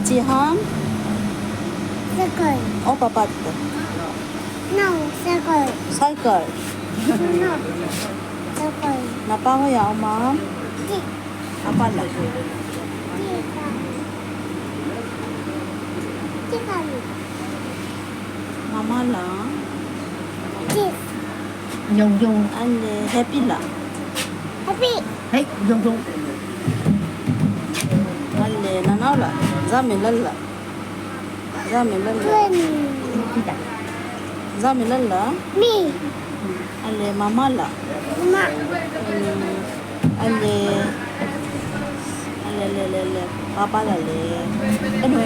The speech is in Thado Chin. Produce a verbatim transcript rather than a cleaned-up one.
Siham? Circle. O papa to. No, circle. Cycle. No. Circle. Napa hoiya uma? Ti. Apa la? Ti ka. Ti ka. Mama la? Ti. Yong yong. Anle happy la? Happy. Hey, yong yong. Anle nanao la? Jamilal la? Jamilal la? Jamilal la? Mi. Anle mama la? Ma. Anle, anle, le, le, le. Papa la le? Anu